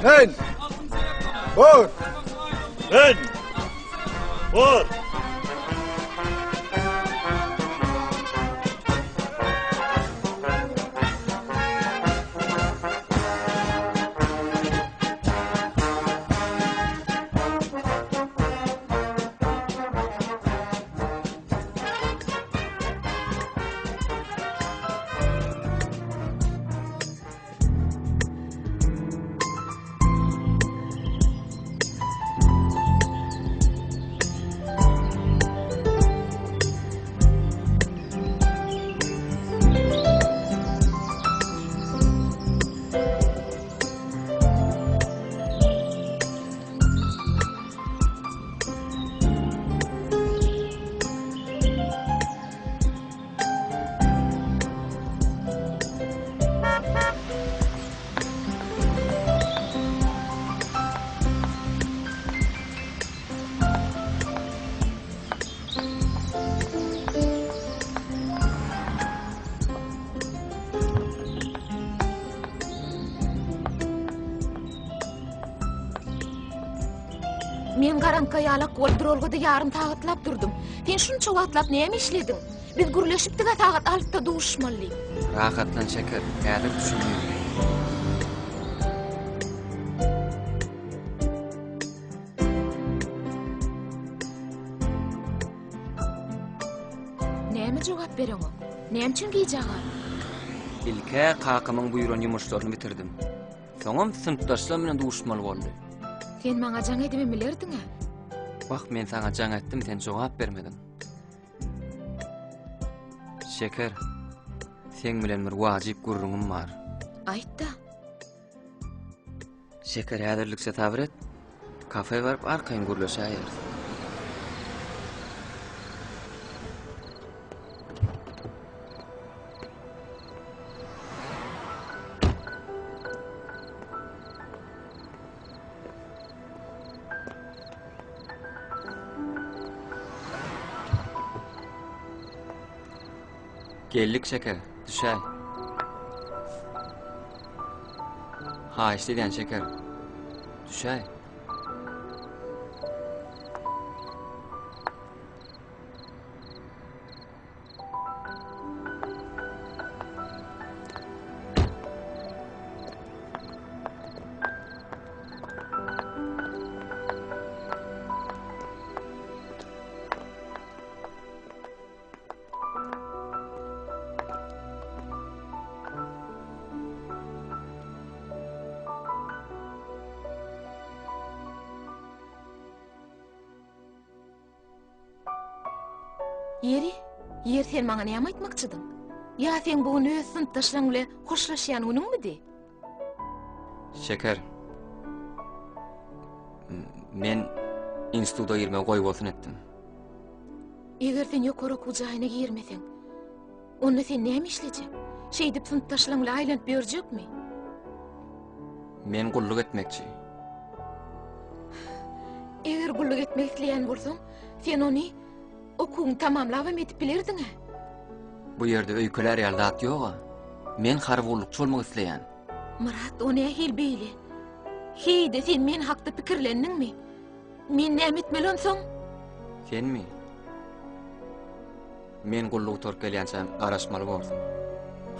Men! Bor! Men! Bor! Men garaňka ýalak bolup duralgada ýarym sagatlap durdum. Sen şunça wagtlap näme işlediň? Biz gürleşipdik-ä sagat altyda duşuşmaly diýip. Rahatlan Şeker, häzir düşündim. Näme jogap bereňok? Näme üçin gijä galdyň? Ilk-ä kakamyň buýran ýumuşlaryny bitirdim. Soňam synpdaşlarym bilen duşuşmaly boldy. Sen maňa jaň edibem bilerdiň-ä. Wah, men saňa jaň etdim, sen jogap bermediň. Şeker, seň bilen bir wajyp gürrüňim bar. Aýt-da. Şeker häzirlikçe sabyr et. Kafe baryp arkaýyn gürleşäýeris. Geldik şeker, düşäý. Haýyşt edýän şeker. Düşäý. Ýeri, ýer sen maňa näme aýtmakçydyň? Ýa seň bu gün öz synpdaşlaň bilen hoşlaşýan günüňmidi? Şeker. Men instituta girmegi goýbolsun etdim. Eger sen ýokary okuw jaýyna girmeseň, onda sen näme işlejek? Şeýdip synpdaşlaň bilen aýlanyp ýörjekmi? Men gulluk etmekçi. Eger gulluk etmek isleýän bolsaň, sen ony okuwyňy tamamlabam edip bilerdiň-ä. Bu ýerde öýkelär ýaly zat ýog-a. Men harby gullukçy bolmak isleýän. Myrat, o nähili beýle? Heý-de, sen men hakda pikirlendiňmi? Men näme etmeli onsoň? Senmi? Men gulluk gutaryp gelýänçäm garaşmaly borsuň.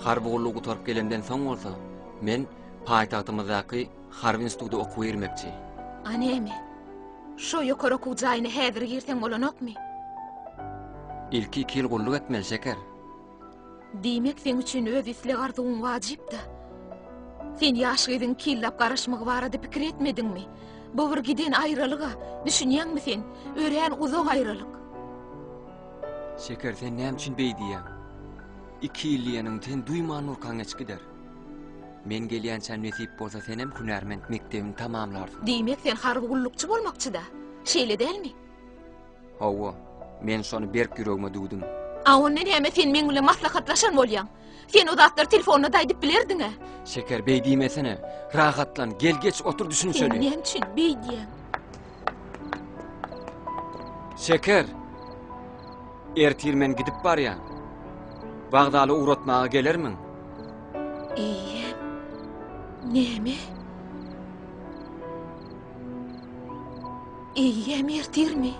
Harby gulluk gutaryp gelemden soň bolsa, men paýtagtymyzdaky harby instituta okuwa girmekçi. A näme? Şo ýokary okuw jaýyna häzir girseň bolanokmy? Ilki iki ýyl gulluk etmeli, Şeker. Diýmek, seň üçin öz isleg-arzuwyň wajyp-da. Sen ýaş gyzyň iki ýyllap garaşmagy barada pikir etmediňmi? Bu bir giden aýralyg-a, düşünýäňmi sen? Örän uzak aýralyk. Şeker, sen näme üçin beý diýýäň? Iki ýyl diýeniň sen duýman durkaň geçip gider. Men gelýänçäm nesip bolsa senem hünärment mekdebini tamamlarsyň. Diýmek, sen harby gullukçy bolmakçy-da? Şeýle dälmi? Hawa, men şony berk ýüregime düwdüm. A onda näme sen meň bilen maslahatlaşan bolýaň? Sen o zatlary telefonda-da aýdyp bilerdiň-ä. Şeker, beý diýmesene. Rahatlan, gel geç otur düşünişeli. Sen näme üçin beý diýýäň? Şeker! Ertir men gidip barýan. Wagzala ugratmaga gelermiň? Eýýäm? Näme? Eýýäm ertirmi?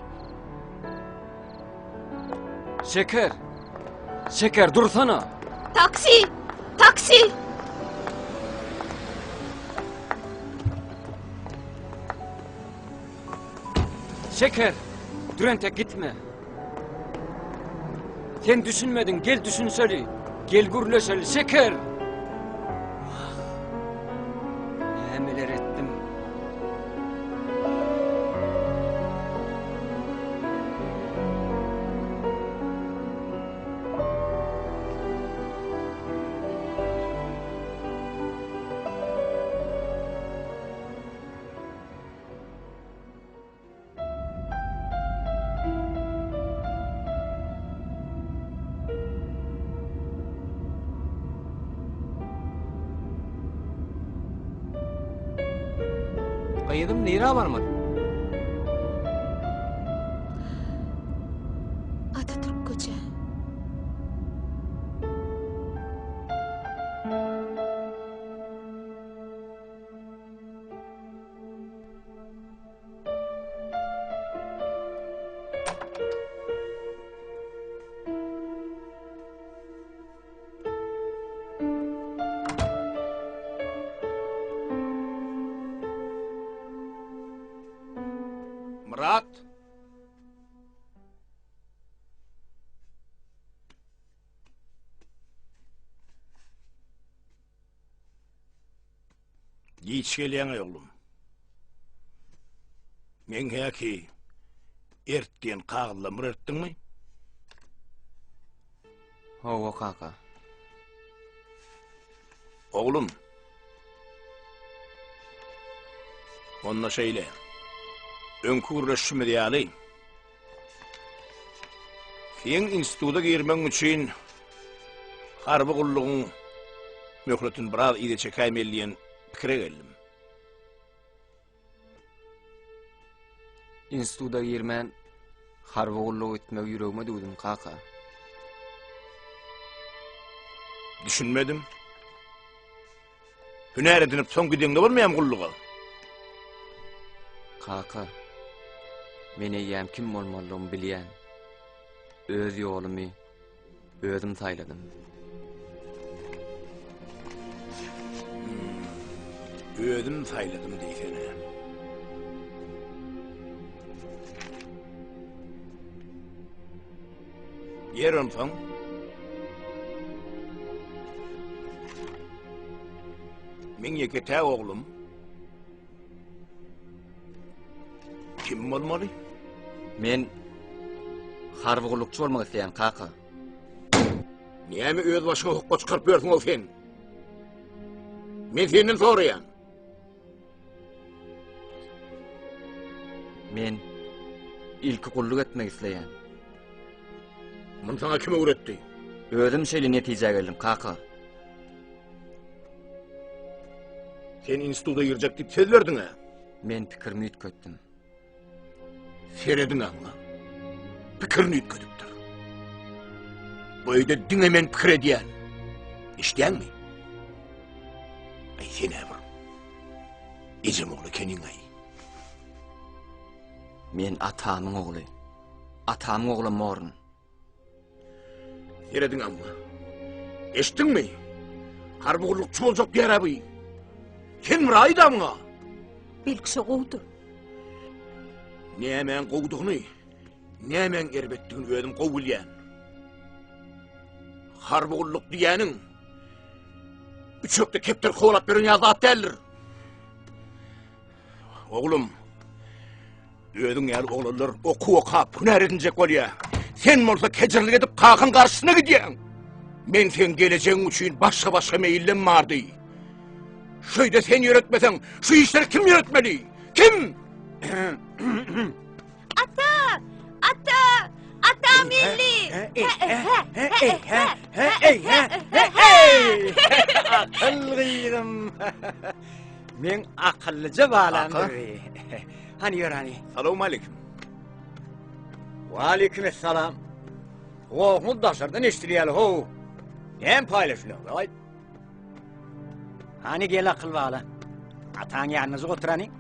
Şeker! Şeker, dursana! Taksi! Taksi! Şeker! Dur entek gitme. Sen düşünmediň, gel düşünişeli. Gel gürleşeli, Şeker! Wah! Nämeler etdim? Gyzym nirä barmaly? Atatürk köçe. Myrat! Giç gelýäň-aý oglum. Meň häki ert diýen kagyzlamy bir ertdiňmi? Hawa kaka. Oglum. Onda şeýle. Öňki gürleşişimiz ýaly, Seň instituta girmegiň üçin harby gullugyň möhletini biraz yza çekäýmeli diýen pikire geldim. Instituta girmän harby gulluga gitmegi ýüregime düwdüm, kaka. Düşünmedim. Hünär edinip soň gideňde bolmaýam gulluga. Kaka, men eýýäm kim bolmalydygymy bilýän. Öz ýolumy özüm saýladym. Hmm, özüm saýladym diýsene. Ýer onsoň. Meň ýeke-täk oglum. Kim bolmaly? Men harby gullukçy bolmak isleýän, kaka. Näme öz başyňa hokga çykaryp ýörsüň ol sen? Men senden soraýan. Men ilki gulluk etmek isleýän. Muny saňa kim öwretdi? Özüm şeýle netijä geldim, kaka. Sen instituta girjek diýip söz berdiň-ä? Men pikirimi üýtgetdim. Serediň aňa. Pikirini üýtgedipdir. Bu öýde diňe men pikir edýän. Eşidýäňmi? Aý sen-ä bir ejem ogly ekeniň-aý. Men atamyň ogly. Atamyň oglam borun. Serediň amma. Eşitdiňmi? Harby gullukçy boljak diýär bu. Sen bir aýda muňa. Belki şo gowudyr. Nämäň gowudygyny, nämäň erbetdigini özüm gowy bilýän. Harby gulluk diýýäniň üçekde kepder kowalap ýören ýaly zat däldir. Oglum, Özüň ýaly oglanlar okuw okap, hünär edinjek bolýar. Sen bolsa kejirlik edip kakaň garşysyna gidýäň. Men seň gelejegiň üçin başga-başga meýillem bardy. Şeýde sen ýöretmeseň, şu işleri kim ýöretmeli? Kim? Ata! Ata! Ata milli! Akyl gyzym. Meň akyllyja balam. Hany ýör hany. Salowmaleýkim. Waleýkim essalam. Gohuňyz daşardan eşidilýär how. Näme paýlaşylýar? Aý. Hany gel akyl bala. Ataň ýanyna otur hany.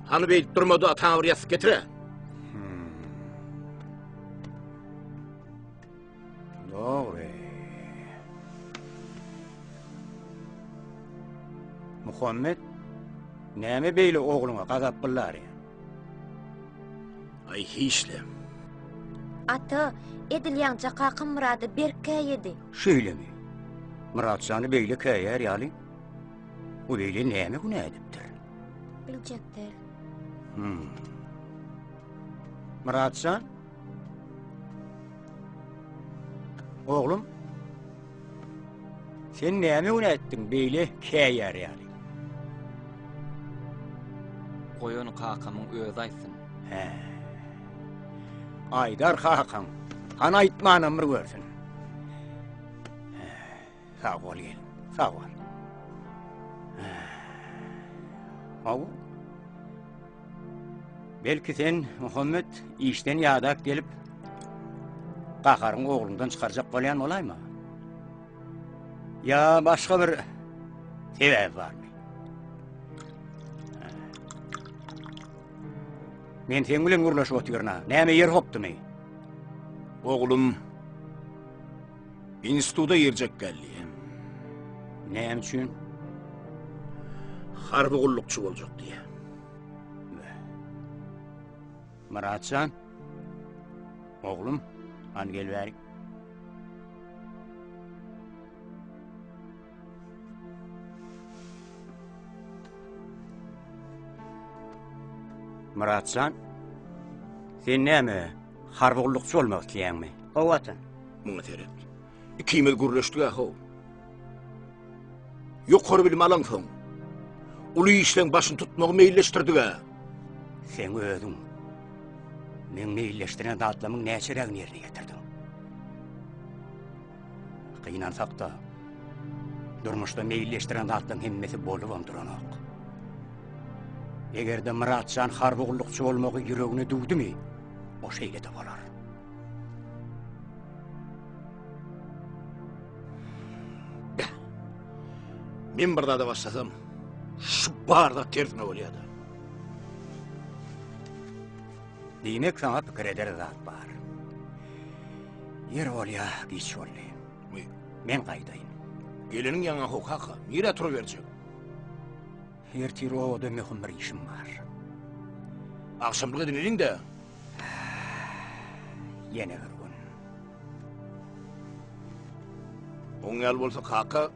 Hany beýdip durma-da, ataňa bir ýassyk getir-ä. Dogry. Muhammet, näme beýle ogluňa gazap byllarýa? Aý, hiç-le. Ata, edil ýaňja kakam Myrada berk käýedi. Şeýlemi? Myratjany beýle käýär ýaly, o beýle näme günä edipdir? Biljek däl. Hmm. Myratjan? Oglum? Sen näme günä etdiň beýle käýär ýaly? Goý ony kakamyň özi aýtsyn. Hä. Aýdar kakaň. Hany aýtmanam bir görsün. Sag bol gelin, sag bol. Hawa. Belki sen, Muhammet, işden ýadap gelip, gaharyňy ogluňdan çykarjak bolýan bolaýma? Ýa başga bir sebäbi barmy? Men seň bilen gürleşip otyryn-a. Näme ýer hopdumy? Oglum instituta girjek geldi. Näme üçin? Harby gullukçy boljak diýýär. Myratjan, oglum, hany gel bärik. Myratjan, sen näme, harby gullukçy bolmak isleýäňmi? Hawa, ata. Muňa seret. Ikimiz gürleşdik-ä how. Ýokary bilim alaňsoň, uly işleň başyny tutmagy meýilleşdirdik-ä. Seň özüň meň meýilleşdiren zatlamyň näçerägini ýerine ýetirdiň? Gynansak-da, durmuşda meýilleşdiren zatlaryň hemmesi bolubam duranok. Eger-de Myratjan harby gullukçy bolmagy ýüregine düwdümi, o şeýle-de bolar. Men bir zada başlasam, şu bar zat tersine bolýar-da. Diýmek saňa pikir eder zat bar. Ýer bolýa, giç boldy. Men gaýdaýyn. Geleniň ýaňa ho kaka, nirä turuberjek? Ertir obada möhüm bir işim bar. Agşamlyk edineliň-de. Ýene bir gün. Oň ýaly bolsa kaka,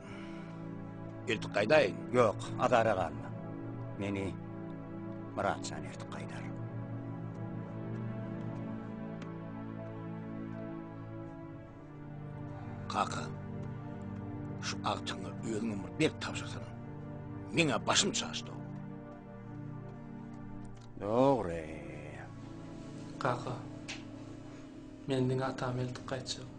eltip gaýdaýyn. Ýok, azara galma. Meni Myratjan ertip gaýdar. Kaka, şu agtyňa özüňem bir berk tabşyrsana. Meň-ä başym çaşdy. Dogry. Kaka, men diňe atamy eltip gaýtjak.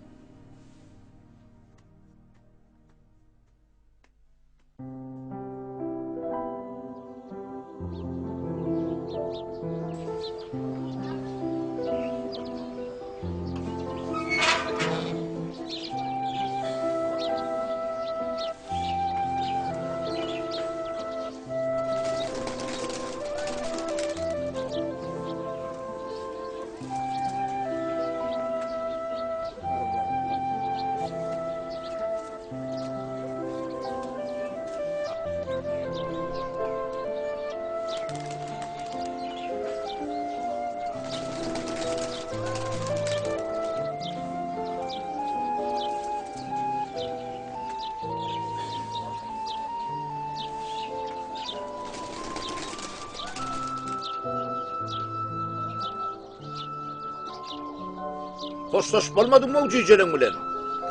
Hoşlaşyp bolmadyňmy o jüýjeleň bilen?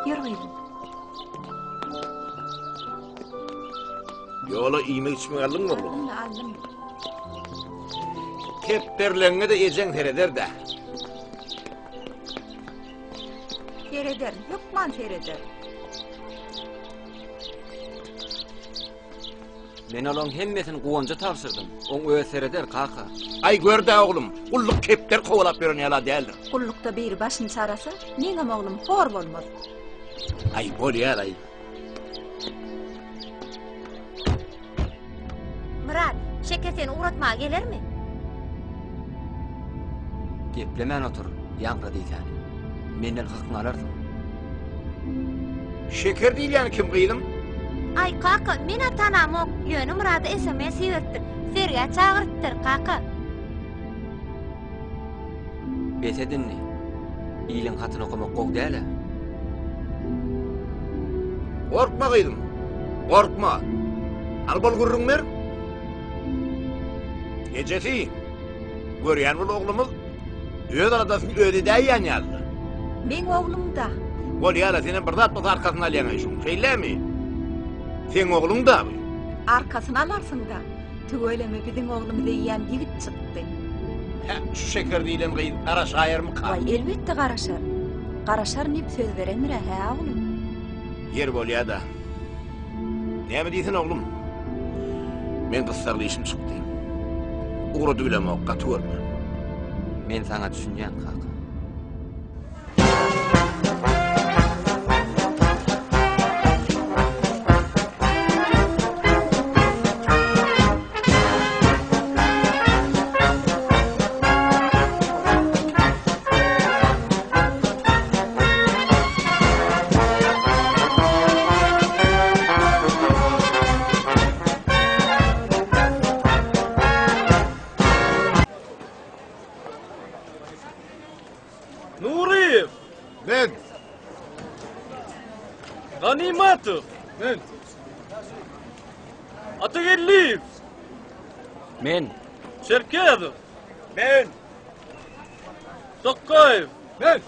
Ýör gyzym. Ýola iýmek-içmek aldyňmy oglum? Aldym-da, aldym. Kepderileňňe-de ejeň sereder-dä. Sereder, hökman sereder. Men olaň hemmesini Guwanja tabşyrdym. Oň özi sereder, kaka. Aý, gör-dä, oglum, gulluk kepderi kowalap ýören ýala däldir. Gullukda biri başyny çarasa, meňem oglum hor bolmaz. Aý, bolýar-aý. Myrat, Şeker seni ugratmaga gelermi? Geplemän otur, ýaňra diýsäni. Menden hakyňy alarsyň. Şeker diýilýäni kim gyzym? Aý kaka, men-ä tanamok, ýöne Myrada sms iberipdir. Sergä çagyrypdyr, kaka. Bes et indi. Iliň hatyny okamak gowy däl-ä. Gorkma gyzym, gorkma. Al bol gürrüň ber. Ejesi, görýän bul oglumyz öz aladasyny özi edäýýän ýaly-da. Meň oglum-da. Bolýar-a, senem bir zat bolsa arkasyny alýaň-aý şuň, şeýlemi? Seň ogluň-da bu. Arkasyny alarsyň-da. Tüweleme biziň oglumyz eýýäm ýigit çykdy. Hä, şu Şeker diýlen gyz garaşaýarmyka? Waý, elbetde garaşar. Garaşar diýip söz berendir-ä, hä oglum? Ýeri bolýa-da. Näme diýsene oglum? Men gyssagly işim çykdy. Ugradybilemok, gaty görme. Men saňa düşünýän, kaka. Nuryýew! Men! Ganymatow! Men! Atageldiýew! Men! Çerkezow! Men! Tokgaýew! Men!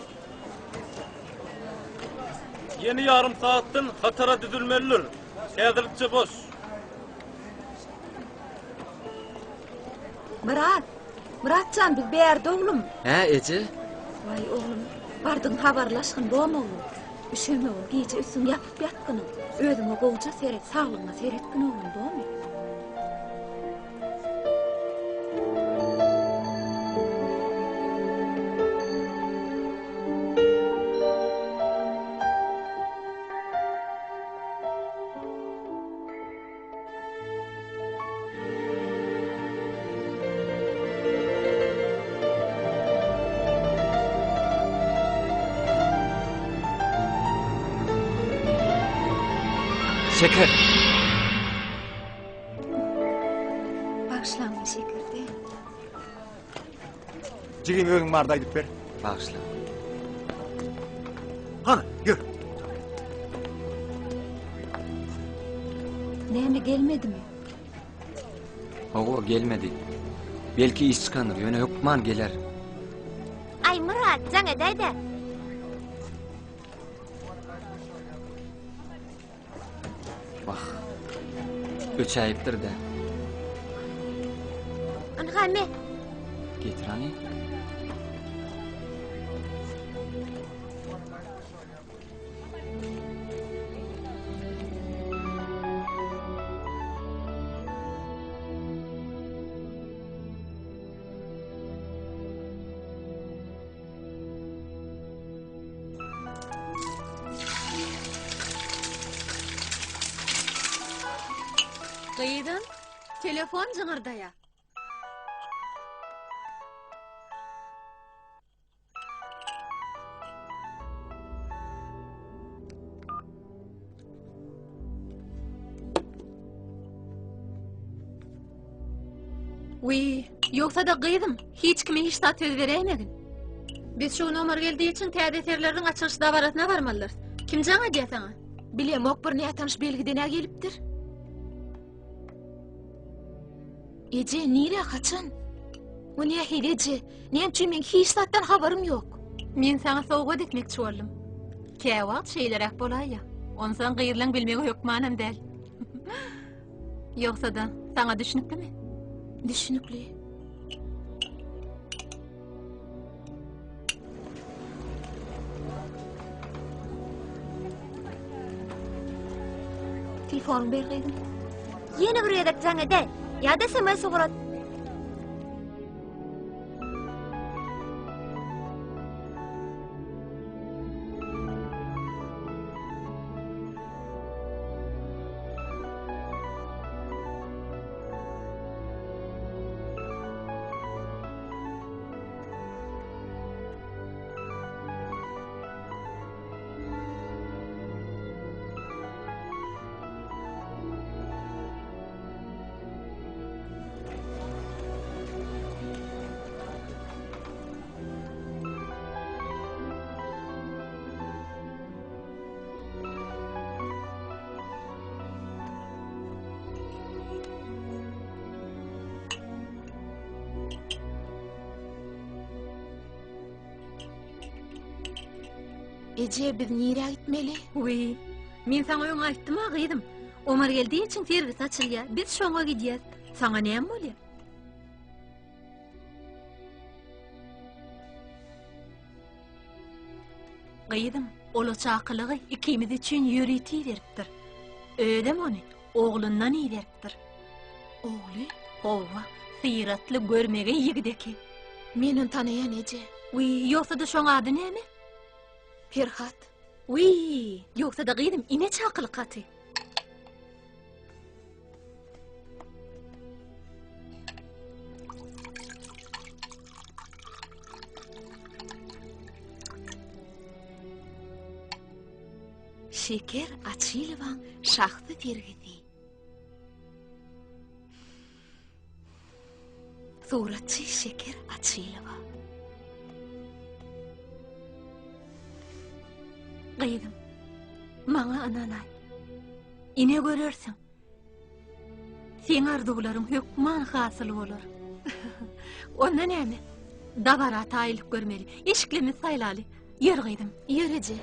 Ýene ýarym sagatdan hatara düzülmelidir. Häzirlikçe boş. Myrat! Myrat jan, biz bärde oglum. Hä, eje? Waý, oglum, bardyň habarlaşgyn, bom oglum. Üşemegin, gije üstüňi ýapyp ýatgynyň. Özüňe gowuja seret, saglygyňa seretgin oglum, bomy? Şeker. Bagyşlaň Şekerdi. Jigim özüň barda aýdyp ber. Bagyşla. Hany, ýör. Näme gelmedimi? Hawa, gelmedi. Belki iş çykandyr, ýöne hökman geler. Aý Myrat, jaň edäý-dä. Wah. Öçäýipdir-dä. Ynha me. Getir hany. Gyzym, telefon jyňyrdaýa. Wiý, ýogsa-da gyzym, hiç kime hiç zat söz beräýmegin. Biz şu gün Omar Geldiýewiçiň täze eserleriniň açylyş dabarasyna barmalydyrys. Kim jaň edýär saňa? Bilemok, bir nätanyş belgiden-ä gelipdir. Eje, nirä, haçan? O nähili eje? Näme üçin meň hiç zatdan habarym ýok? Men saňa sowgat etmekçi boldum. Käwagt şeýleräk bolaýýa. Onsoň gyzlaň bilmegi hökmanam däl. Ýogsa-da, saňa düşnüklimi? Düşnükli. Telefonyňy ber gyzym. Ýene bir gezek jaň edäý. Ýa-da sms ugrat. Eje, biz nirä gitmeli? Wiý, men saňa öň aýtdym-a, gyzym. Omargeldiýewiçiň sergisi açylýar. Biz şoňa gidýäs. Saňa näme bolýar? Gyzym, ol o çakylygy ikimiz üçin ýörite iberipdir. Özem ony oglundan iberipdir. Ogly? Hawa, syratly görmegeý ýigit eken. Men ony tanaýan, eje. Wiý, ýogsa-da şoň ady näme? Perhat. Wiý, ýogsa-da gyzym, ine çakylyk haty. Şeker Açylowaň şahsy sergisi. Suratçy Şeker Açylowa. Gyzym, maňa ynanaý. Ine görersiň. Seň arzuwlaryň hökman hasyl bolar. Onda näme? Dabara taýynlyk görmeli. Eşiklerimizi saýlaly. Ýör gyzym. Ýör eje.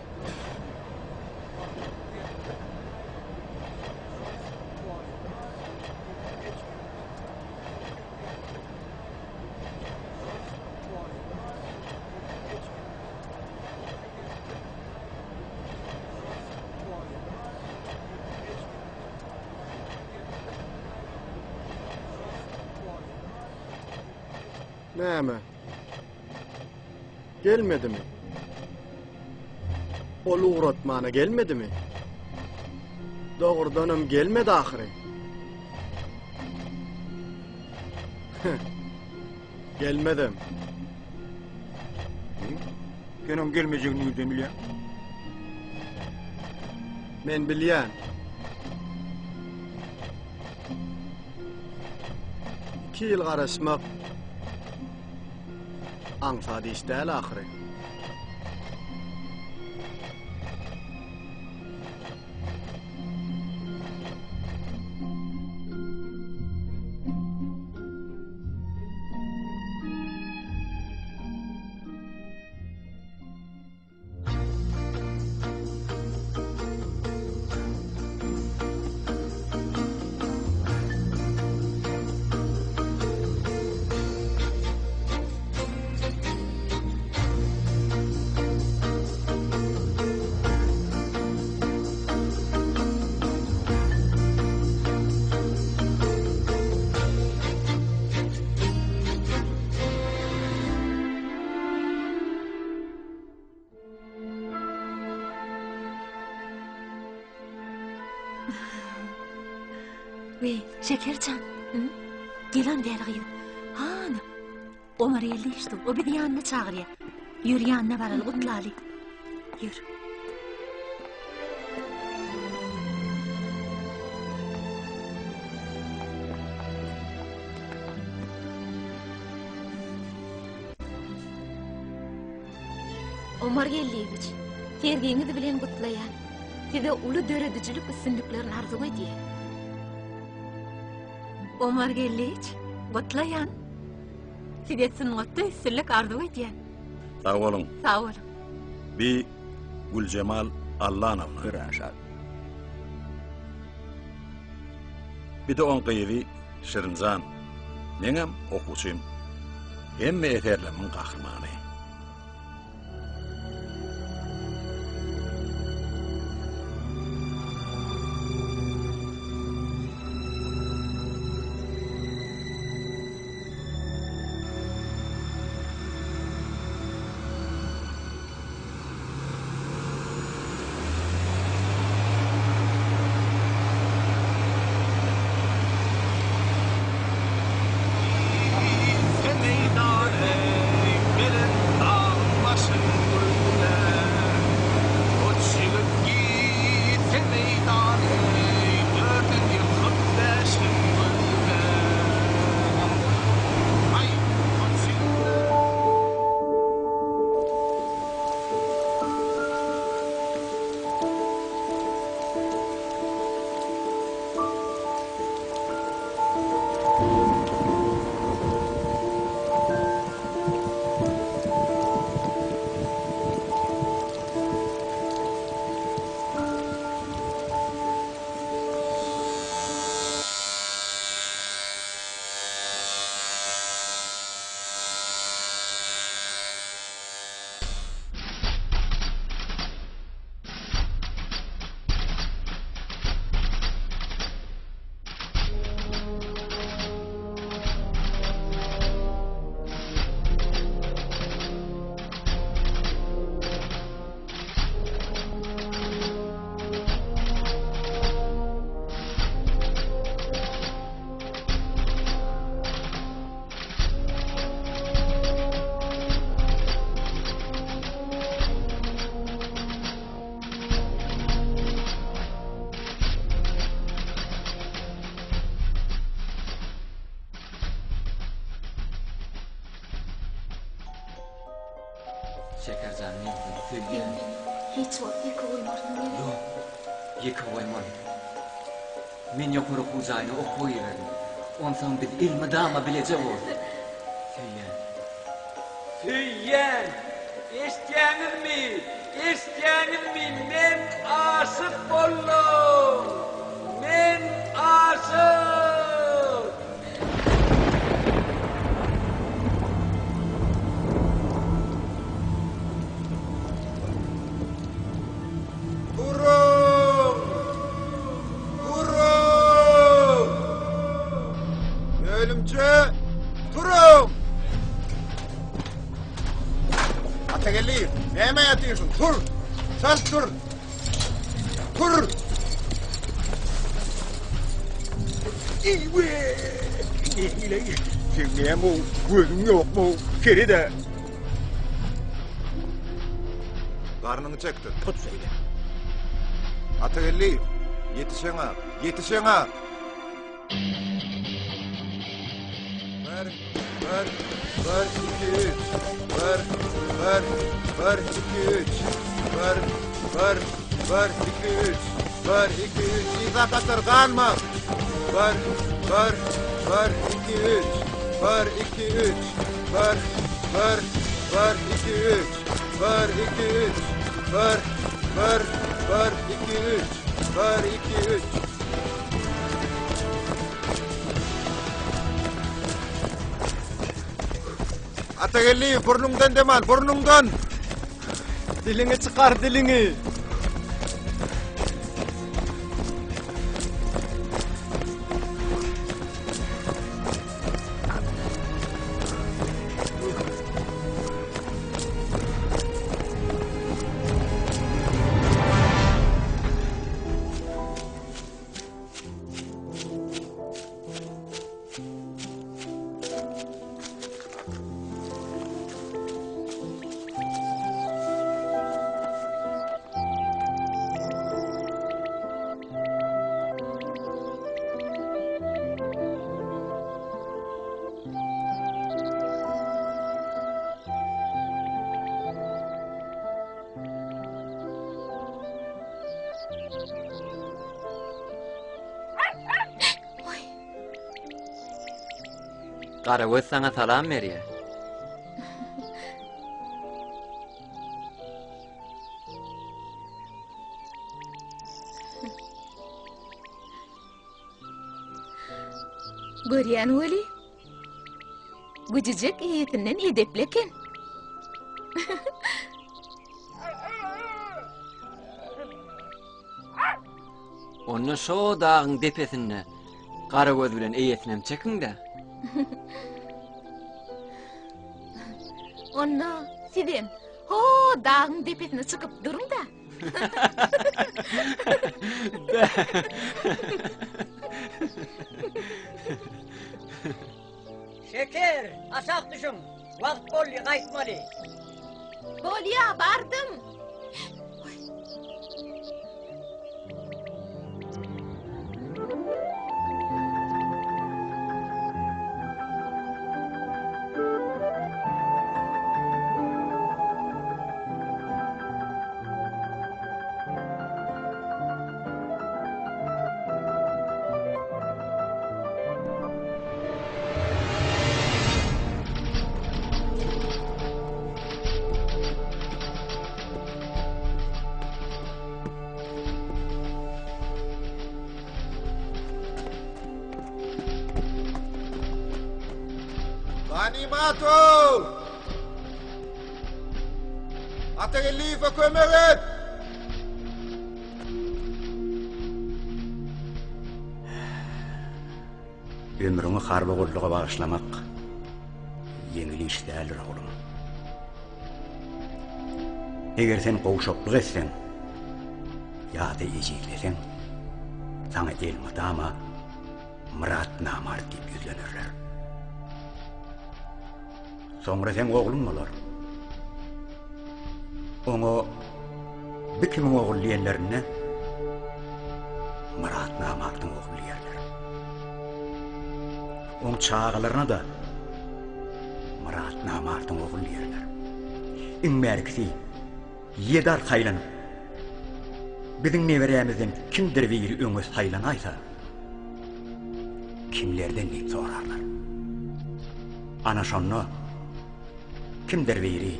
Näme? Gelmedimi? Ol ugratmana gelmedimi? Dogrudanam gelmedi ahyry. Gelmedem. Sen oň gelmejegini nirden bilýäň? Men bilýän. Iki ýyl garaşmak aňsat iş däl ahyry. Weý, Şekerjan. Gel an bäri gyzym. Hany. Omar geldi işte, o bizi ýanyna çagyrýar. Ýör ýanyna baraly, gutlaly. Ýör. Omar Geldiýewiç, sergiňiz bilen gutlaýan. Size uly döredijilik üstünliklerini arzuw edýän. Omar Geldiýewiç, gutlaýan. Size sungatda üstünlik arzuw edýän. Sag boluň. Sag boluň. Bi Güljemal Allanowna. Örän şat. Bir-de oň gyzy Şirinjan. Meňem okuwçym. Hemme eserlerimiň gahrymany. Şekerjan men seni Sen söýýän. meni hiç wagt ýeke goýmarsyň gerek? Ýok, ýeke goýmaryn. Men ýokary okuw jaýyna okuwa girerin. Onsoň biz elmydama bileje borus. Söýýän. Söýýän! Eşitýäňizmi? Eşitýäňizmi? Men aşyk boldum! Men aşyk! Turuň! Turuň! Bölümçe, turuň! Atageldiýew, näme ýatyrsyň? Tur! Çalt tur! Tur! Eýwe! Nähili? Seň näme gözüň ýokmy? Seret-ä! Garnyňy çekdir. Tut şeýle. Atageldiýew, ýetişeňa, ýetişeňa! Bir, bir, bir, iki, üç. Bir, bir, bir, iki, üç. Bir, bir, bir, iki, üç. Bir, iki, üç. Yza gatar, galma. Bir, bir, bir, iki, üç. Bir, iki, üç. Bir, bir, bir, iki, üç. Bir, iki, üç. Bir, bir, bir, iki, üç. Bir, iki, üç. Atageldiýew, burnuňdan dem al, burnuňdan! Diliňi çykar, diliňi! Garagöz saňa salam berýär. Görýän weli, güjüjek eýesinden edepli eken. Onda şo dagyň depesinde Garagöz bilen eýesinem çekiň-dä. Onda sizem ho dagyň depesine çykyp duruň-da. Şeker, aşak düşüň. Wagt boldy, gaýtmaly. Bolýa, bardym. Ganymatow! Atageldiýewe kömek et! Ömrüňi harby gulluga bagyşlamak ýeňil iş däldir, oglum. Eger sen gowşaklyk etseň ýa-da ejizleseň, saňa elmydama Myrat namart diýip ýüzlenerler. Soňra seň ogluň bolar. Oňa bi kimiň ogly diýenlerinde Myrat namardyň ogly diýerler. Oň çagalaryna-da Myrat namardyň ogly diýerler. Iň bärkisi, ýedi arka aýlanyp, biziň neberämizden kimdir biri öňe saýlanaýsa, kimlerden diýip sorarlar. Ana şonda kimdir biri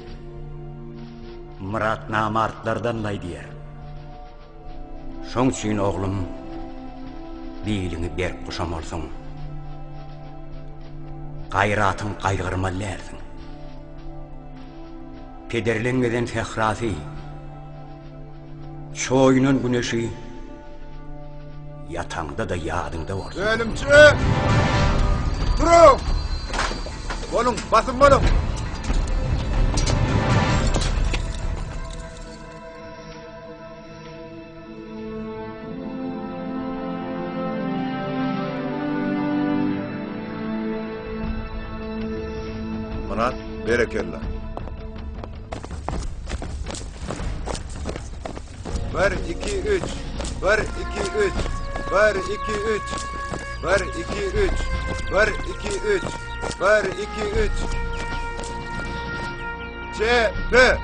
Myrat namartlardan-laý diýer. Şoň üçin oglum, biliňi berk guşamalsyň. Gaýratyň gaýgyrmaly dälsiň. Pederleň gezen sährasy, çoýunan güneşi ýataňda-da ýadyňda bolsun. Bölümçi! Duruň! Boluň, basym boluň! Myrat, berekella. Bir, iki, üç. Bir, iki, üç. Bir, iki, üç. Bir, iki, üç. Bir, iki, üç. Bir, iki, üç. C, P.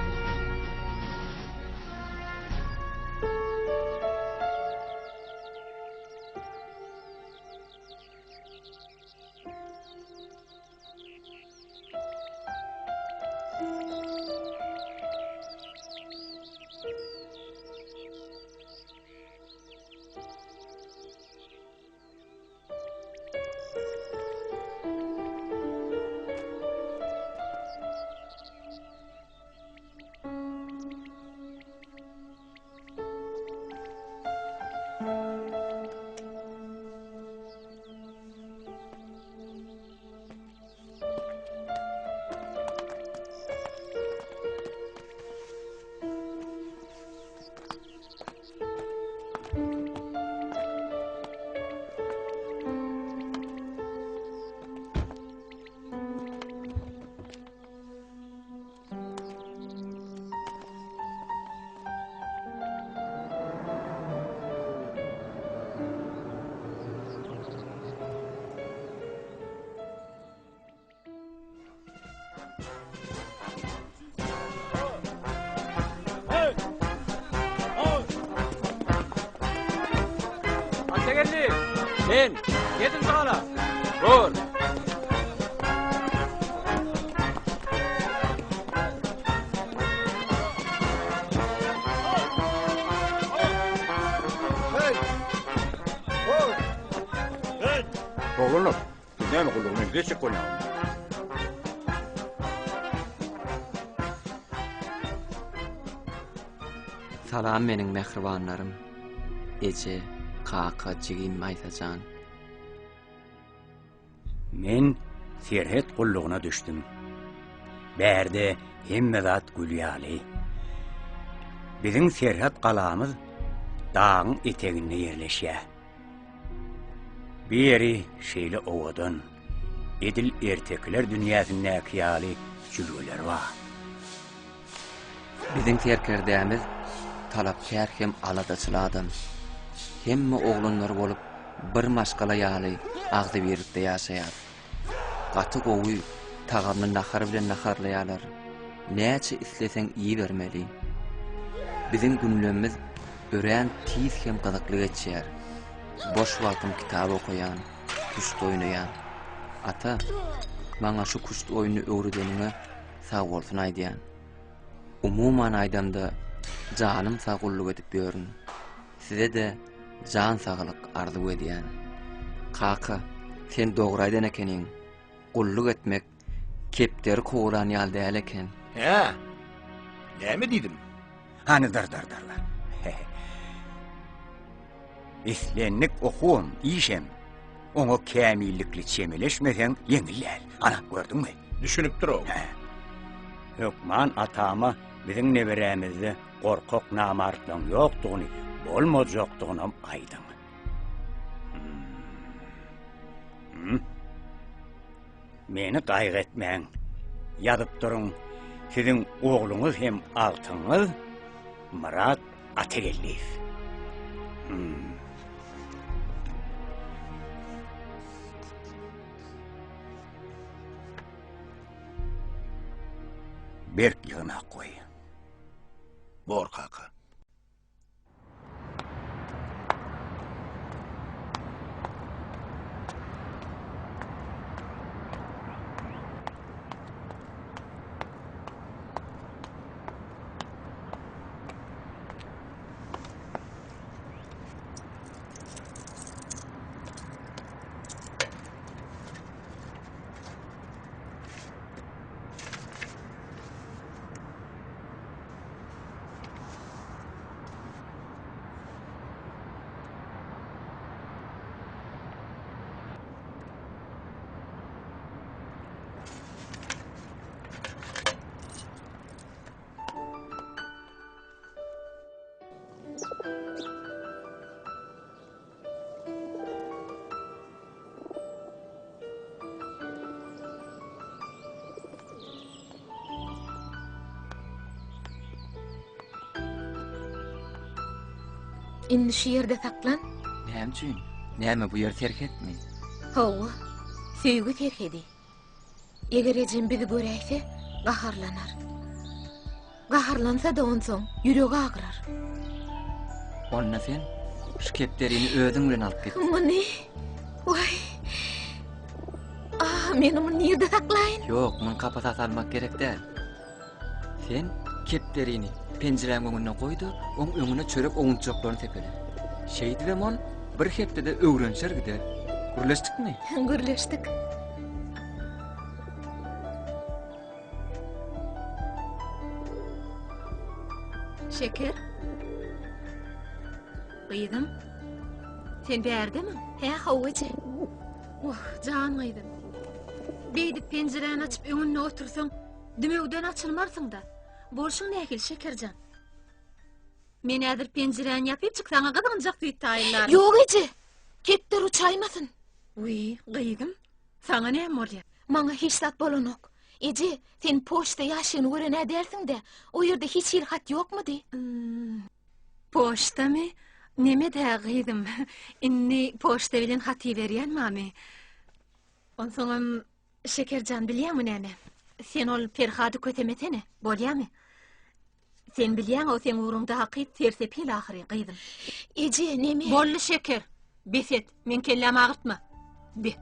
Atageldi, sen, ýedinji gala. Gol. Oglanlar, siz näme gullugy meňzeş etjek bolýaňyzmy? Salam meniň mähribanlarym. Eje, kaka, jigim Maýsajan. Men serhet gullugyna düşdüm. Bärde hemme zat gül ýaly. Biziň serhet galamyz dagyň eteginde ýerleşýär. Bu ýeri şeýle owadan, edil ertekiler dünýäsindäki ýaly jülgeler bar. Biziň serkerdämiz talapkär hem aladaçyl adam. Hemme oglanlar bolup bir maşgala ýaly agzybirlikde ýaşaýar. Gaty gowy tagamly nahar bilen naharlaýarlar. Näçe isleseň iýibermeli. Biziň günlemmiz örän tiz hem gyzykly geçýär. Boş wagtym kitap okaýan, küşt oýnaýan. Ata, maňa şu küşt oýnuny öwredeniňe sagbolsun aýdýan. Umuman aýdamda, janym sag gulluk edip ýörün. Size-de jan saglyk arzuw edýän. Kaka, sen dogry aýdan ekeniň. Gulluk etmek kepderi kowlan ýaly däl eken. Hä? Näme diýdim? Hany dyrdyrdyrlar. Islendik okuwam, işem oňa kämillikli çemeleşmeseň ýeňil däl. Ana, gördüňmi? Düşünipdir-ow. Hä. Hökman atama biziň neberämizde gorkak namartlaryň ýokdugyny, bolmajakdygynam aýdyň. Hmm. Meni gaýgy etmäň. Ýazyp duruň. Siziň ogluňyz hem agtygyňyz Myrat Atageldiýew. Hmm. Berk ýygnak goý. Bor kaka. Indi şu ýerde saklan. Näme üçin? Näme bu ýer serhetmi? Hawa, söýgi serhedi. Eger ejem bizi göräýse, gaharlanar. Gaharlansa-da onsoň ýüregi agyrar. Onda sen şu kepderini özüň bilen alyp git. Muny? Waý. Ah, men muny nirde saklaýyn? Ýok, muny kapasa salmak gerek däl. Sen kepderini penjiräň öňünde goý-da, oň öňüne çörek owunçaklaryny sepele. Şeýdibem ol bir hepdede öwrenişer gider. Gürleşdikmi? Gürleşdik. Şeker. Gyzym. Sen bärdemi? Hä, hawa eje. Wah, jan gyzym. Beýdip penjiräni açyp öňünde otursaň, dümewden açylmarsyň-da. Bolşuň nähili, Şekerjan? Men häzir penjiräni ýapypjyk saňa gyzgynjak süýt taýynlaryn. Ýok eje, kepder uçaýmasyn. Wiý, gyzym, saňa näme bolýar? Maňa hiç zat bolanok. Eje, sen poçta ýaşygyny gören-ä dälsiň-dä? O ýerde hiç hili hat ýokmudy? Hmm, poçtamy? Neme-dä, gyzym, indi poçta bilen hat iberýän barmy? Onsoňam Şekerjan bilýäňmi näme? Sen ol Perhady kösemesene, bolýamy? Sen bilýäň o seň ugruňda hakyt sersepil ahyry, gyzym. Eje, neme? Boldy Şeker, bes et, meň kellämi agyrtma. Be.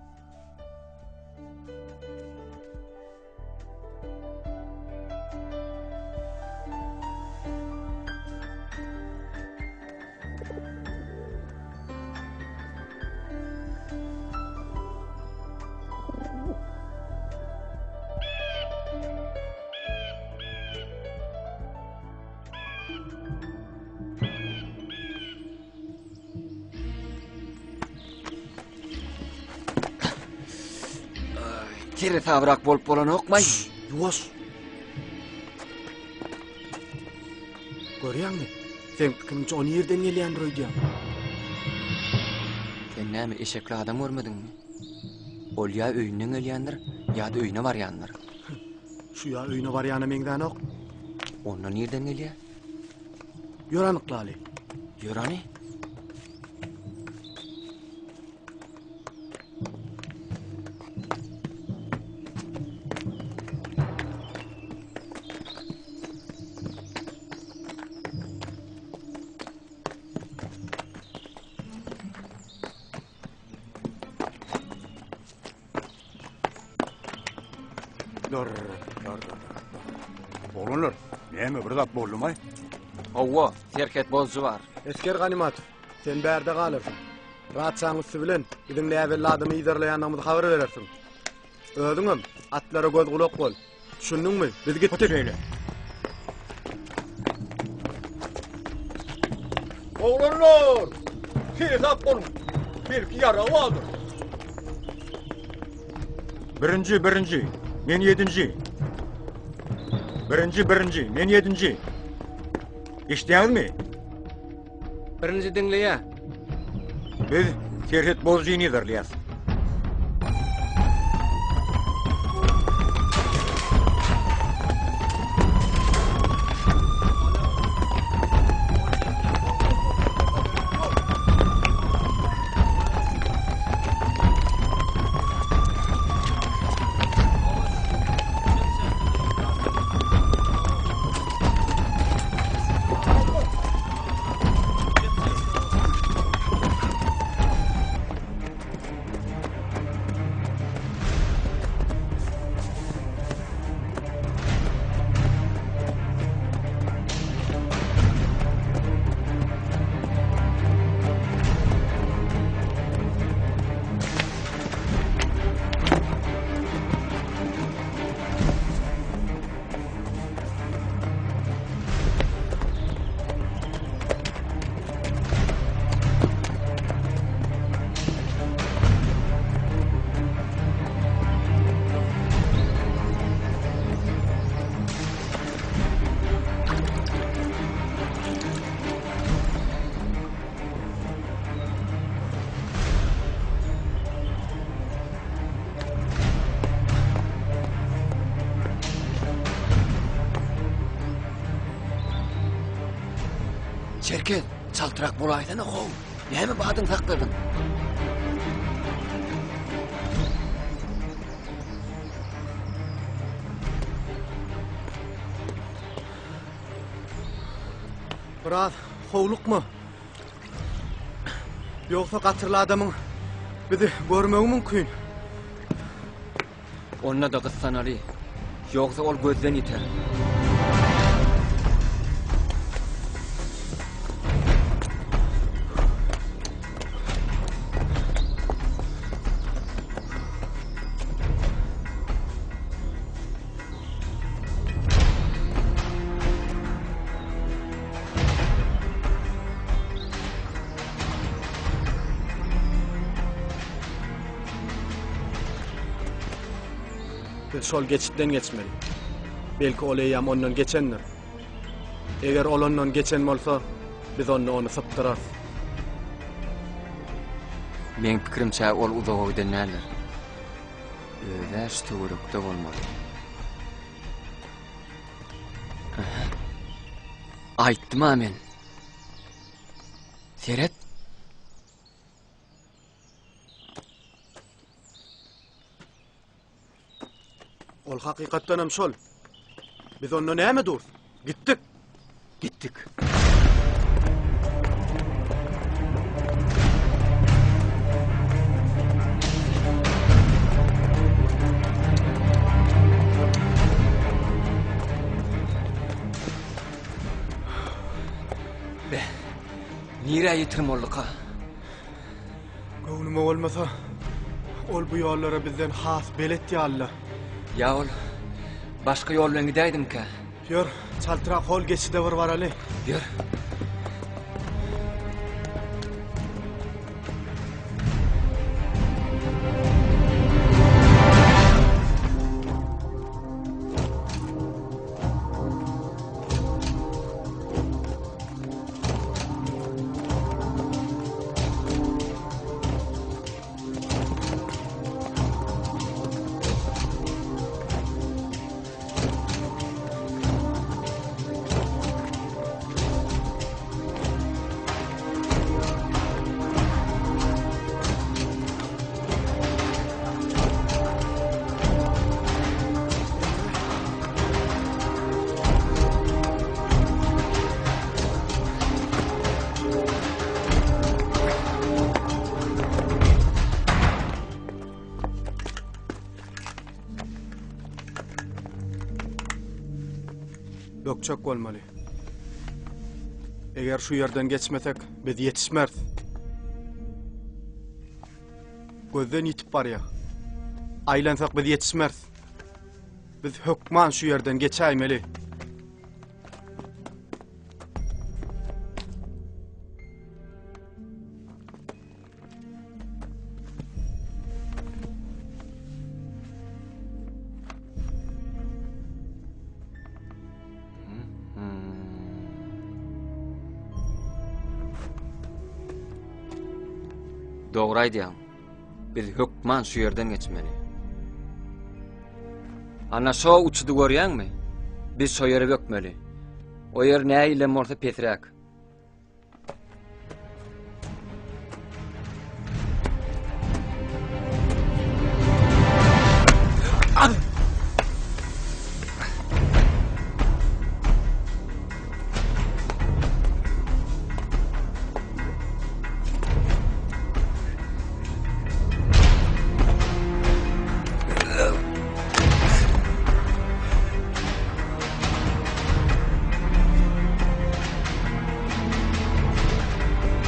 Seresabrak bolup bolanokmaý. Ýuwaş. Görýäňmi? Seň pikiriňçe o nirden gelýändir öýdýäň? Sen näme eşekli adam görmediňmi? Ol ýa öýünden gelýändir, ýa-da öýüne barýandyr. Şu ýa öýüne barýana meňzänok. Onda nirden gelýär? Ýör anyklaly. Ýör hany. Dur, dur, dur, dur. Oglanlar, näme bir zat boldumy? Hawa, serhet bozujy bar. Esger Ganymatow, sen bärde galarsyň. Raçaň üsti bilen biziň näbelli adamy yzarlaýandygymyzy habar berersiň. Özüňem atlara göz-gulak bol. Düşündiňmi? Biz gitdik. Şeýle. Oglanlar! Seresap boluň. Belki ýaragy bardyr. Birinji, birinji. Men ýedinji. Birinji, birinji. Men ýedinji. Eşidýäňizmi? Birinji diňleýä. Biz serhet bozujyny yzarlaýas. Çerkez, çaltrak bolaýsana how. Näme badyň sakladyň? Biraz howlukma. Ýogsa gatyrly adamyň bizi görmegi mümkin. Onda-da gyssanaly. Ýogsa ol gözden ýiter. Biz şol geçitden geçmeli. Belki ol eýýäm ondan geçendir. Eger ol ondan geçen bolsa, biz onda ony sypdyrarys. Meň pikirimçe ol uzaga giden däldir. Öz-ä şu töwerekde bolmaly. Aýtdym-a men. Seret. Ol hakykatdanam şol. Biz onda näme durus? Gitdik. Gitdik. Be, nirä ýitirim bolduka? Göwnüme bolmasa, ol bu ýollara bizden has belet ýaly-la. Ýa ol başga ýol bilen gidäýdimikä? Ýör, çaltrak hol geçide bir baraly. Ýör. Bökjek bolmaly. Eger şu ýerden geçmesek, biz ýetişmeris. Gözden ýitip barýar. Aýlansak biz ýetişmeris. Biz hökman şu ýerden geçäýmeli. Dogry aýdýaň. Biz hökman şu ýerden geçmeli. Ana şo uçudy görýäňmi? Biz şo ýere bökmeli. O ýer nähilem bolsa pesräk.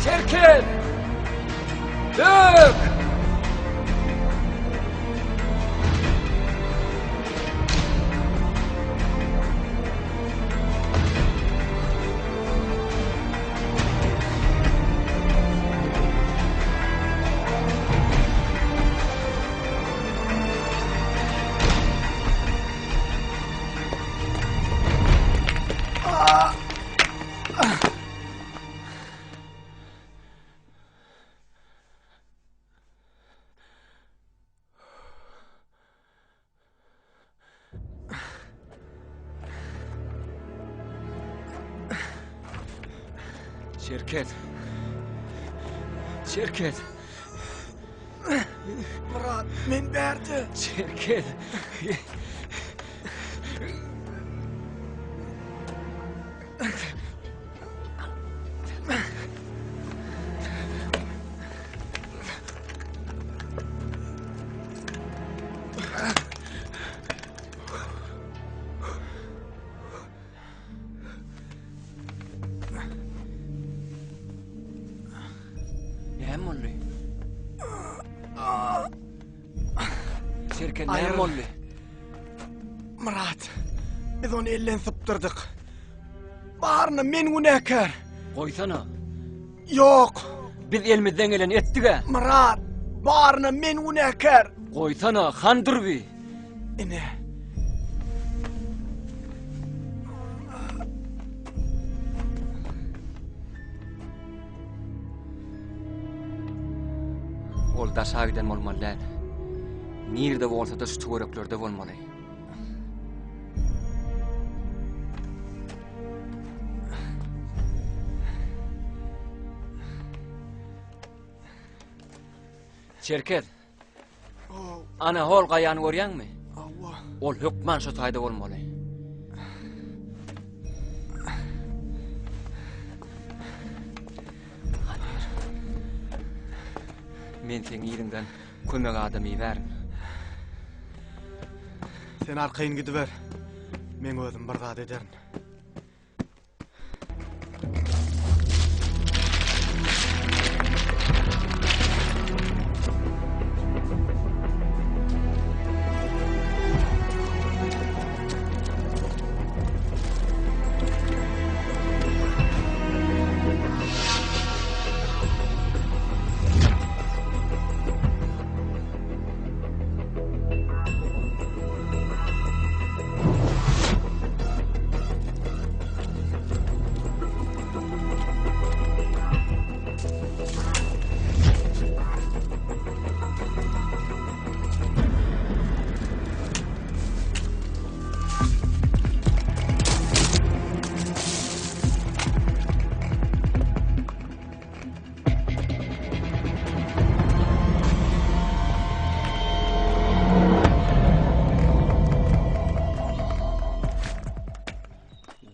Çerkez! Dök! Çerkez. Çerkez. Myrat, men bärde. Çerkez. Näme boldy? Serken näme boldy? Myrat, biz ony elden sypdyrdyk. Baryna men günäkär. Goýsana. Ýok. Biz elimizden geleni etdik-ä. Myrat, baryna men günäkär. Goýsana, han durby. Ine. Ol daşa giden bolmaly däl. Nirde bolsa-da şu töwereklerde bolmaly. Çerkez. Ana hol gaýany görýäňmi? Hawa. Ol hökman şu taýda bolmaly. Men seň ýeriňden kömek adam ibärin. Sen arkaýyn gidiber. Men özüm bir zat ederin.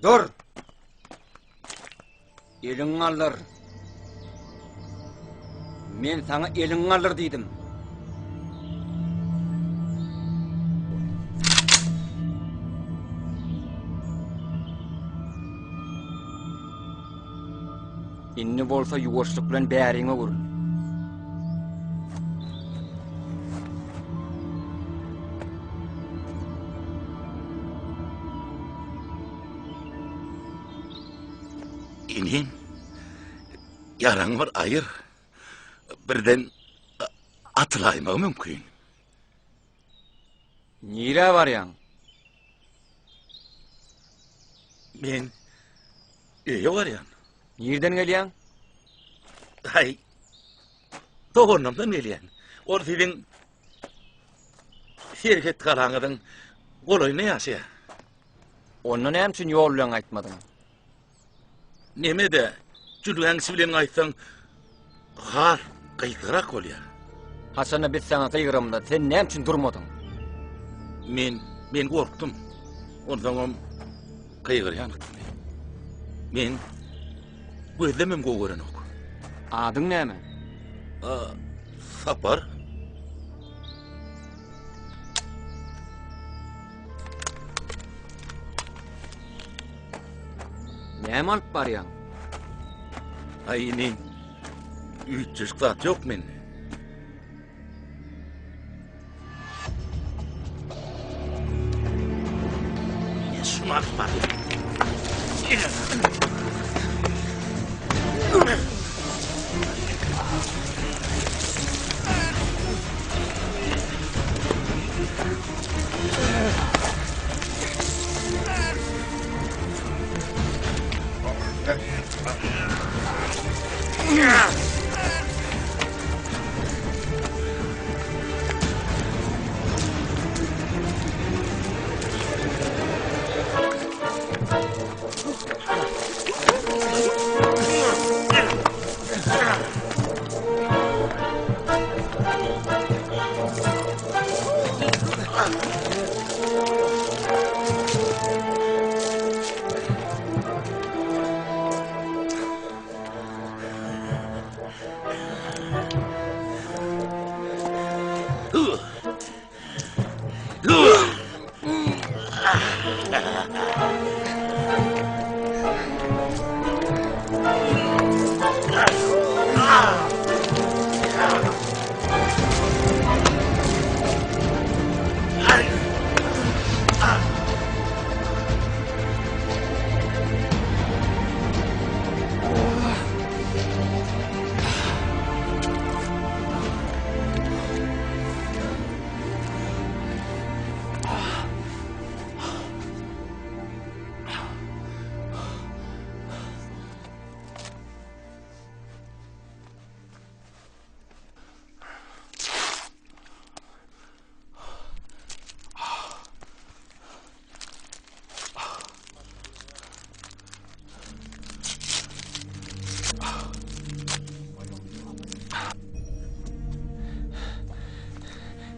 Dur! Eliňi galdyr. Men saňa eliňi galdyr diýdim. Indi bolsa ýuwaşlyk bilen bäriňe öwrül. Inim, ýaraňy bir aýyr. Birden atylaýmagy mümkin. Nirä barýaň? Men öýe barýan. Nirden gelýäň? Haý, doganymdan gelýän. Ol siziň serhet galaňyzyň golaýynda ýaşaýar. Onda näme üçin ýol bilen gaýtmadyň? Neme-de, jülgäň içi bilen gaýtsaň, has gysgarak bolýar. Haçanda biz saňa gygyramyzda, sen näme üçin durmadyň? Men, men gorkdum. Onsoňam gygyrýan Men gözlemem gowy görenok. Adyň näme? A, Sapar. Näme alyp barýaň? Aý, inim, üýtgeşik zat ýok mende. Men şuny alyp barýan.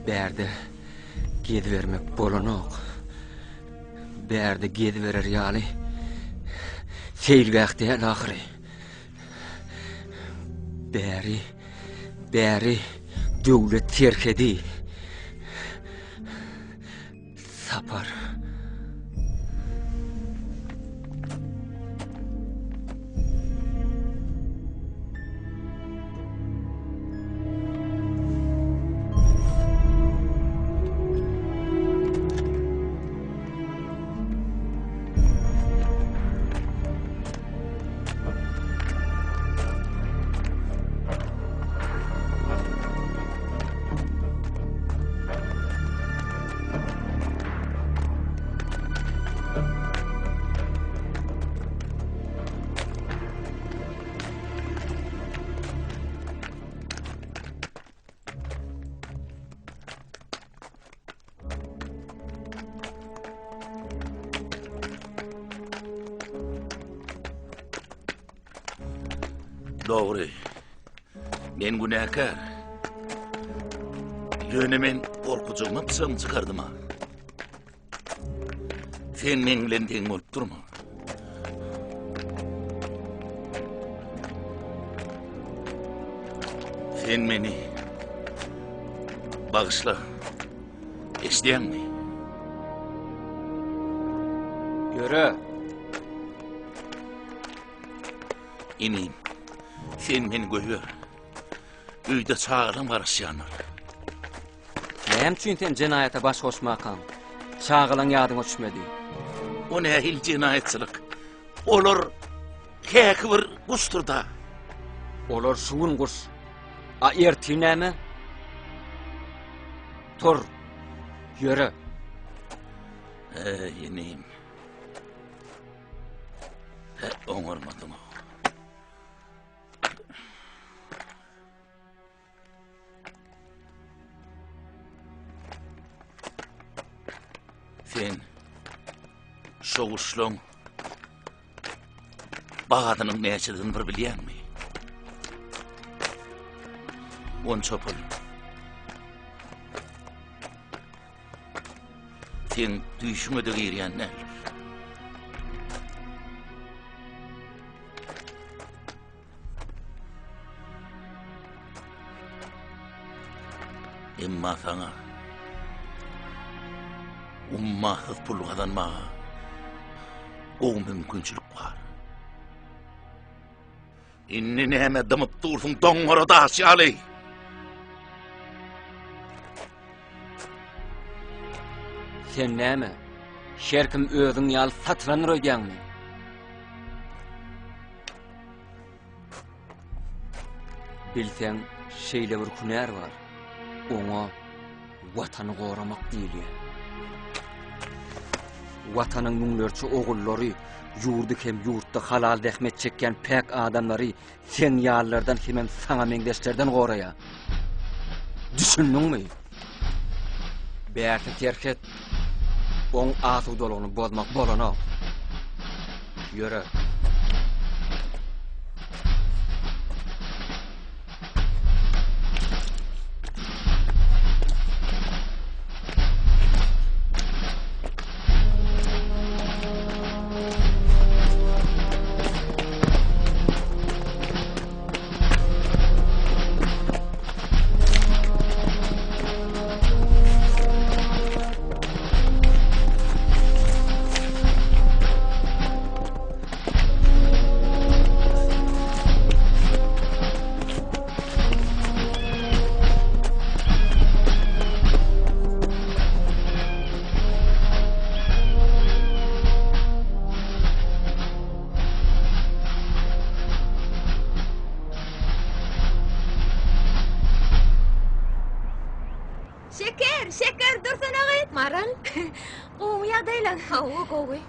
Bärde gezibermek bolanok. Bärde geziberer ýaly seýilgäh däl ahyry. Bäri, bäri döwlet serhedi. Sapar. Dogry. Men günäkär. Ýöne men gorkujygyma pyçagymy çykardym-a. Sen meň bilen deň bolup durma. Sen meni bagyşla. Eşidýäňmi? Ýöre. Inim, sen meni goýber. Öýde çagalam garaşýandyr. Näme üçin sen jenaýata baş goşmakaň, çagalaň ýadyňa düşmedi? O nähili jenaýatçylyk? Olar häki bir guşdur-da. Olar şu gün guş. A ertir näme? Tur. Ýöre. Eý, inim. He, oňarmadym. Sen şo guşlaň bahasynyň näçedigini bir bilýäňmi? Onça pul. Seň düýşüňe-de girýän däldir. Emma saňa ummasyz pul gazanmaga gowy mümkinçilik bar. Indi näme dymyp dursuň doňňara daş ýaly? Sen näme? Her kim özüň ýaly satylandyr öýdýäňmi? Bilseň, şeýle bir hünär bar. Oňa Watany goramak diýilýär. Watanyň müňlerçe ogullary, ýurdy hem ýurtda halal zähmet çekýän päk adamlary seň ýalylardan hemem saňa meňzeşlerden goraýar. Düşündiňmi? Bärsi serhet. Oň asudalygyny bozmak bolanok. Ýöre. Şeker, şeker dursana gyz. Maral. Gowumy ýagdaýlaň? Hawa, gowy.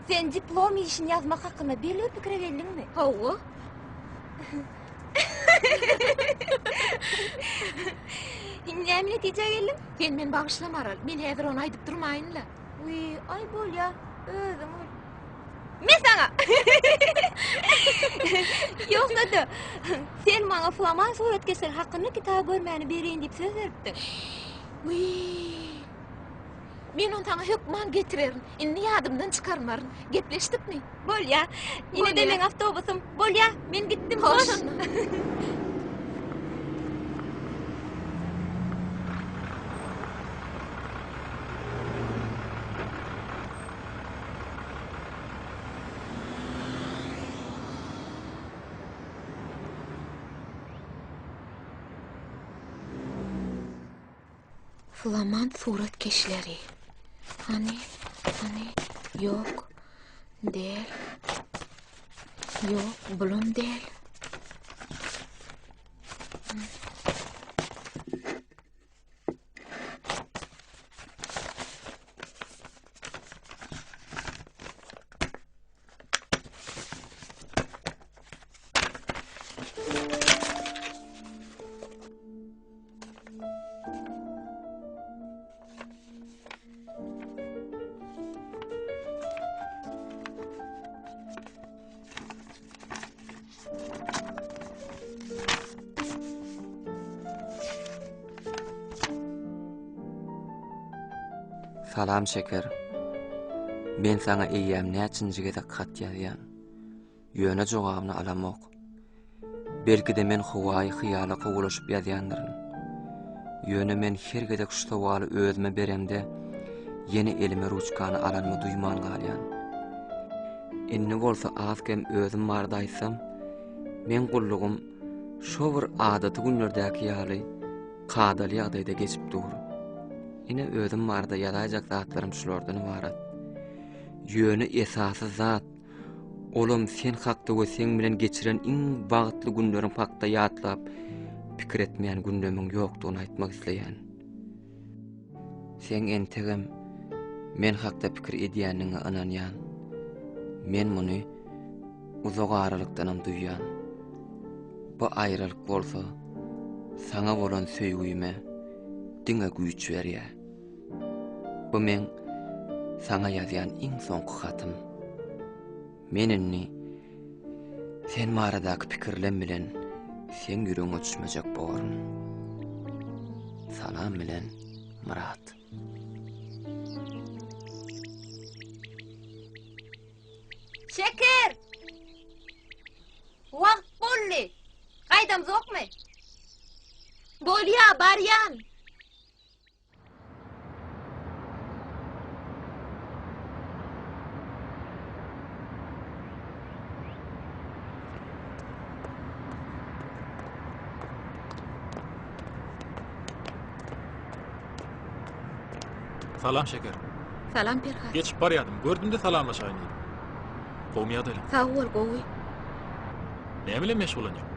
Sen diplom işini ýazmak hakynda belli bir pikire geldiňmi? Hawa. Indi näme netijä geldiň? Sen meni bagyşla Maral, men häzir ony aýdyp durmaýyn-la. Wiý, aý bolýa, özüň bil. Me saňa! Ýogsa-da, sen maňa flaman suratkeşleri hakynda kitaby görmäni bereýin diýip söz beripdiň. Wiý. Men ony saňa hökman getirerin. Indi ýadymdan çykarmaryn. Gepleşdikmi? Bolýa. Ine-de meň awtobusym. Bolýa, men gitdim. Hoş. Flamand suratkeşleri. Hany, hany, ýok, däl. Ýok, bulam däl. Salam şeker. Men saňa eýýäm näçinji gezek hat ýazýan. Ýöne jogabyny alamok. Belki-de men howaýy hyýala kowalaşyp ýazýandyryn. Ýöne men her gezek şu sowaly özüme beremde, ýene elime ruçkany alanymy duýman galýan. Indi bolsa az-kem özüm barada aýtsam, meň gullugym şo bir adaty günlerdäki ýaly kadaly ýagdaýda geçip dur. Ine özüm barada ýazaýjak zatlarym şulardan ybarat. Ýöne esasy zat, Olam sen hakda we seň bilen geçiren iň bagtly günlerim hakda ýatlap, pikir etmeýän günlemiň ýokdugyny aýtmak isleýän. Seň entegem men hakda pikir edýäniňe ynanýan. Men muny uzak aralykdanam duýýan. Bu aýralyk bolsa saňa bolan söýgüme diňe güýç berýär. Bu meň saňa ýazýan iň soňky hatym. Men indi sen baradaky pikirlem bilen seň ýüregiňe düşmejek borun. Salam bilen Myrat. Şeker! Wagt boldy. Gaýdamzokmy? Bolýa, barýan. Salam Şeker. Salam Perhat. Geçip barýadym, gördüm-de salamlaşaýyn diýdim. Gowmy ýagdaýlaň? Sag bol, gowy. Näme bilen meşgullanýaň?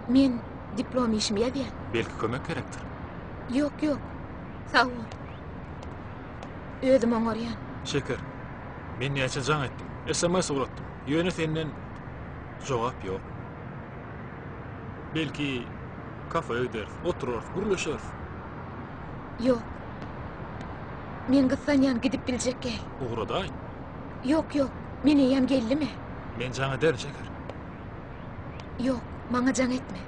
Men diplom işimi ýazýan. Belki kömek gerekdir? Ýok, ýok. Sag bol. Özüm oňarýan. Şeker, men näçe jaň etdim, sms ugratdym. Ýöne senden jogap ýok. Belki kafe gideris, oturarys, gürleşeris. Ýok. Men gyssanýan gidip biljek däl. Ugradaýyn. Ýok, ýok. Men eýýäm geldim-ä. Men jaň ederin, Şeker. Ýok, maňa jaň etme.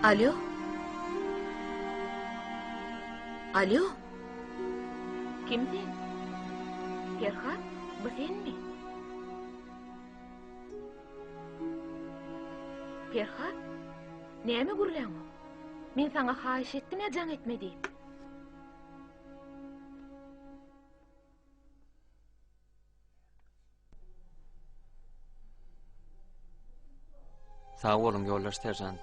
Alo? Alo? Kim sen? Perhat, bu senmi? Perhat, näme gürläňok? Men saňa haýyş etdim-ä jaň etme diýip. Sag boluň, ýoldaş seržant.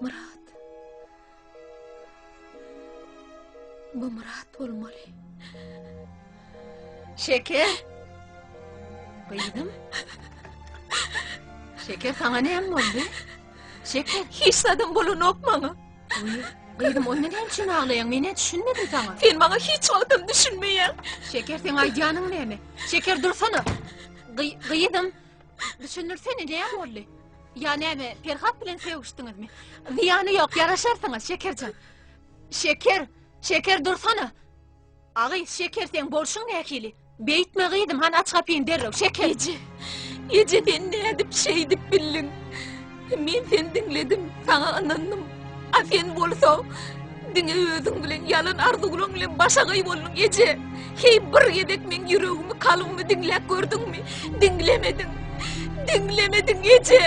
Myrat. Bu Myrat bolmaly. Şeker. Gyzym. Şeker saňa näme boldy? Şeker. Hiç zadam bolanok maňa. Gyzym onda näme üçin aglaýaň? Men-ä düşünmedim saňa. Sen maňa hiç wagtam düşünmeýäň. Şeker seň aýdýanyň näme? Şeker dursana. Gyzym. Düşündirsene näme boldy? Ýa näme, Perhat bilen sögüşdiňizmi? Zyýany ýok, ýaraşarsyňyz, Şekerjan. Şeker, Şeker dursana. Agy, Şeker seň bolşuň nähili? Beýtme gyzym, hany aç gapyny derrew, Şeker. Eje, eje sen nädip şeýdip bildiň? Men seni diňledim, saňa ynandym. A sen bolsa diňe özüň bilen ýalan arzuwlaň bilen başagaý bolduň eje. Heý bir gezek meň ýüregimi, kalbymy diňläp gördüňmi? Diňlemediň. Diňlemediň eje.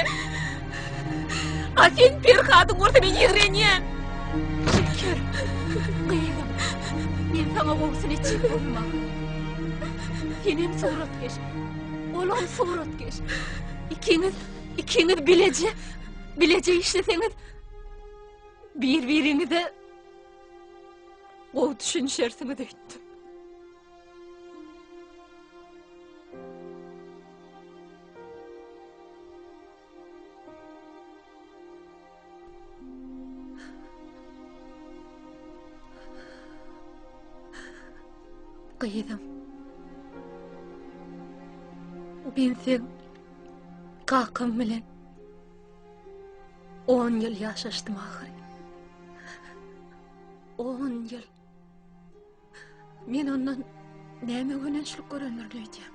A sen Perhadyň bolsa men ýigrenýän. Şeker, gyzym, men saňa gowusyny etjek bolma. Senem suratkeş, olam suratkeş. Ikiňiz, ikiňiz bileje, bileje işleseňiz, bir-biriňize gowy düşünişersiňiz öýtdüm. Gyzym. Men seň kakam bilen On ýyl ýaşaşdym ahyry. On ýyl. Men ondan näme gönençlik görendirin öýdýäň?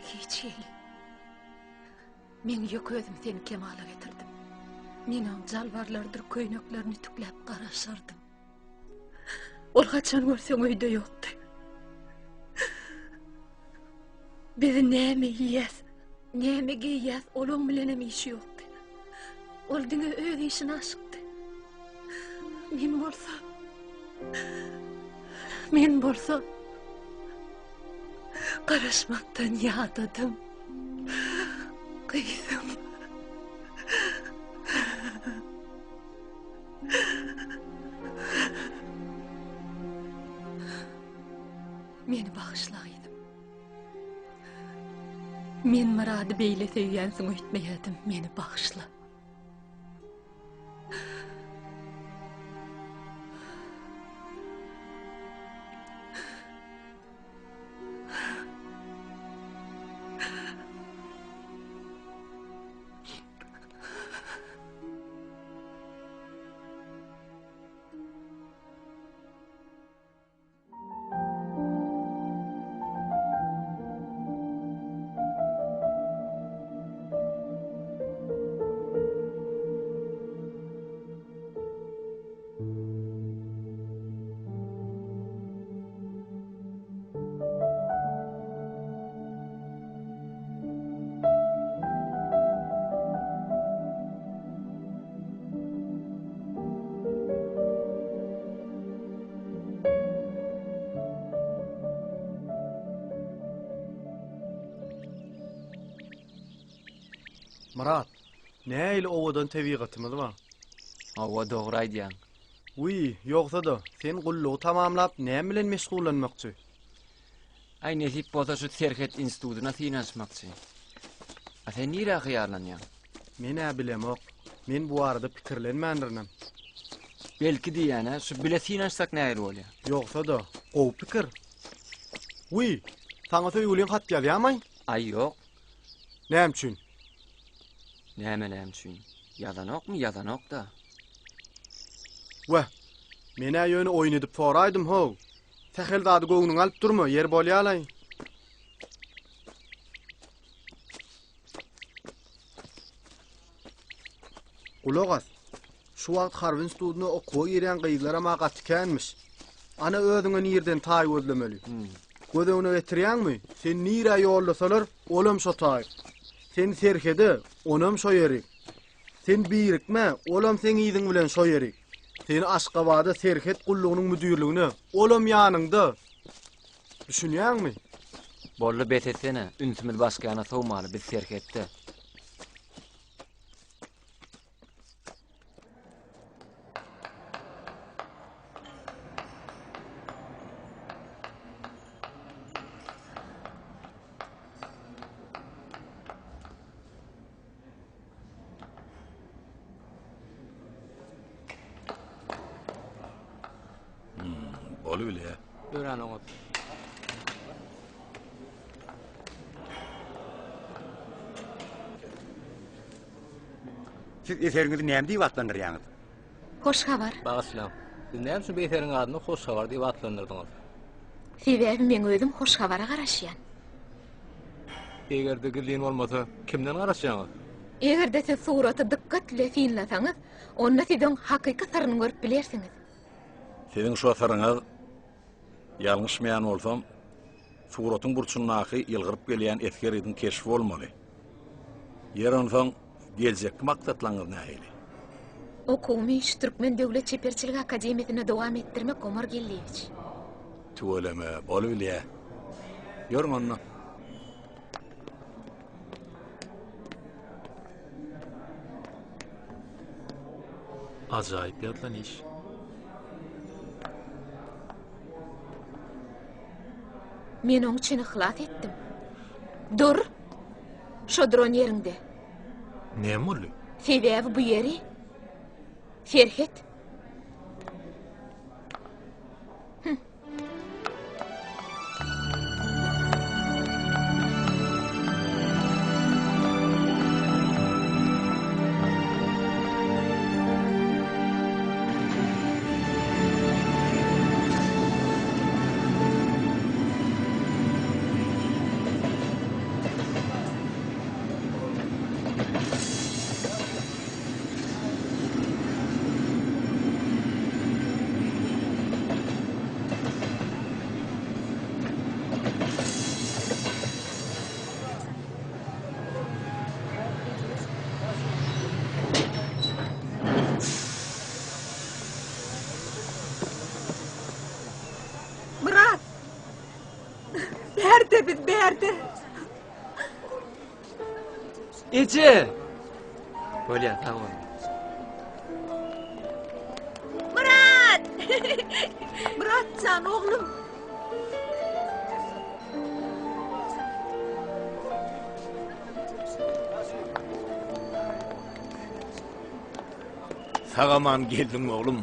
Hiç hili. Men ýeke özüm seni kemala getirdim. Men oň jalbarlarydyr köýneklerini ütükläp garaşardym. Ol haçan görseň öýde ýokdy. Biz näme iýýäs, näme geýýäs, olaň bilenem işi ýokdy. Ol diňe öz işine aşykdy. Men bolsa Men bolsa garaşmakdan ýadadym. Gyzym. Meni bagyşla gyzym. Men Myrady beýle söýýänsiň öýtmeýärdim. Meni bagyşla. Myrat, nähili owadan tebigatymyz bar. Hawa, dogry aýdýaň. Wiý, ýogsa-da, sen gullugy tamamlap näme bilen meşgullanmakçy? Aý, nesip bolsa şu serhet institutyna synanyşmakçy. A sen nirä hyýallanýaň? Men-ä bilemok. Men bu barada pikirlenmändirinem. Belki diýýän-ä, şu bile synanyşsak nähili bolýar? Ýogsa-da, gowy pikir. Wiý, saňa söýgüliň hat ýazýamaý? Aý, ýok. Näme üçin? Näme näme üçin? Ýazanokmy, ýazanok-da. Wah, men-ä ýöne oýun edip soraýdym, how. Sähel zady göwnüňe alyp durma, ýeri bolýa-laý. Gulak as. Şu wagt harby institutyna okuwa girýän gyzlaram-a gaty känmiş. Ana özüňe nirden taý gözlemeli. Göz öňüne getirýäňmi? Seni nirä ýollasalar, olam şo taý. Sen serhede, onam şo ýerik. Sen birikmä, olam seň yzyň bilen şo ýerik. Seni Aşgabada serhet gullugynyň müdirligine, olam ýanyňda. Düşünýäňmi? Boldy bes etsene, ünsümizi başga ýana sowmaly, biz serhetde. Hmm, bolubilýär. Örän oňat. Siz eseriňizi näme diýip atlandyrýaňyz? Hoş habar. Bagyşlaň. Siz näme üçin bu eseriň adyny Hoş habar diýip atlandyrdyňyz? Sebäbi meň özüm hoş habara garaşýan. Eger-de gizlin bolmasa, kimden garaşýaňyz? Eger-de siz suraty dykgat bile synlasaňyz, onda siz oň hakyky syryny görüp bilersiňiz. Siziň şo syryňyz, ýalňyşmaýan bolsam, Suratyň burçundaky ýylgyryp gelýän esger ýigidiň keşbi bolmaly. Ýer onsoň geljekki maksatlaryňyz nähili? Okuwymy şu Türkmen döwlet çeperçilik akademiýasynda dowam etdirmek Omar Geldiýewiç. Tüweleme, bolubilýä. Ýörüň onda. Ajaýyp ýazylan iş. Men oň üçin yhlas etdim. Dur! Şo duran ýeriňde. Näme boldy? Sebäbi bu ýeri serhet. Myrat! Bärde biz, bärde. Eje! Bolýar, sag bol. Myrat! Myrat jan oglum. Sag-aman geldiň oglum.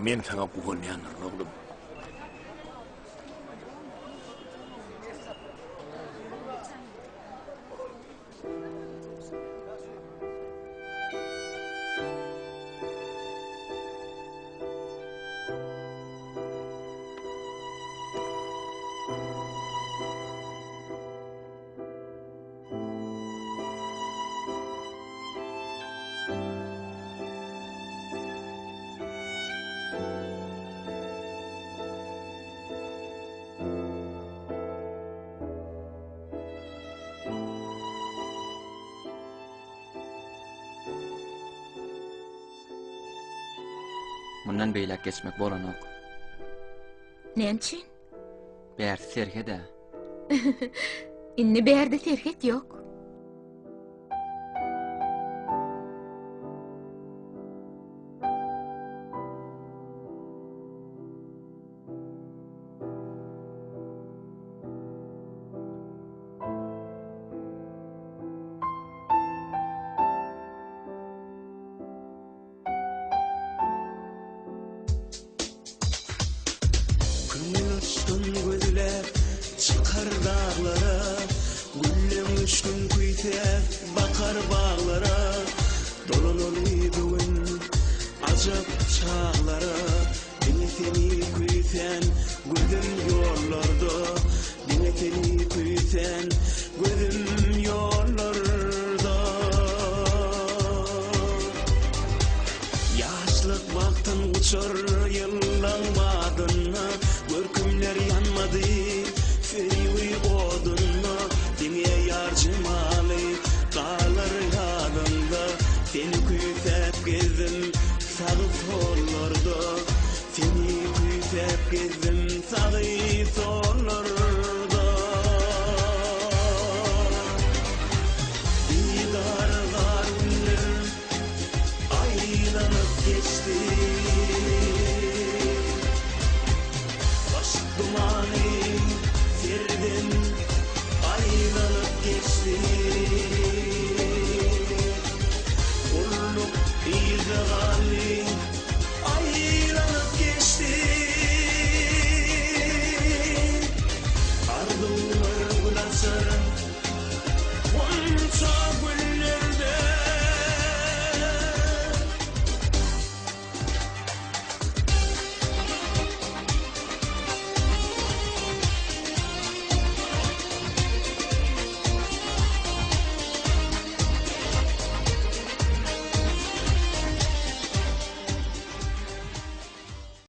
Men saňa guwanýandyryn oglum. Mundan beýläk geçmek bolanok. Näme üçin? Bärsi serhet-ä. Indi bärde serhet ýok. Köňül açgyn gözläp çykar daglara, Gülleň yşkyn küýsäp bakar baglara, Dolanaly bu gün ajap çaglara, Diňe seni küýsän gözüm ýollarda, Diňe seni küýsän.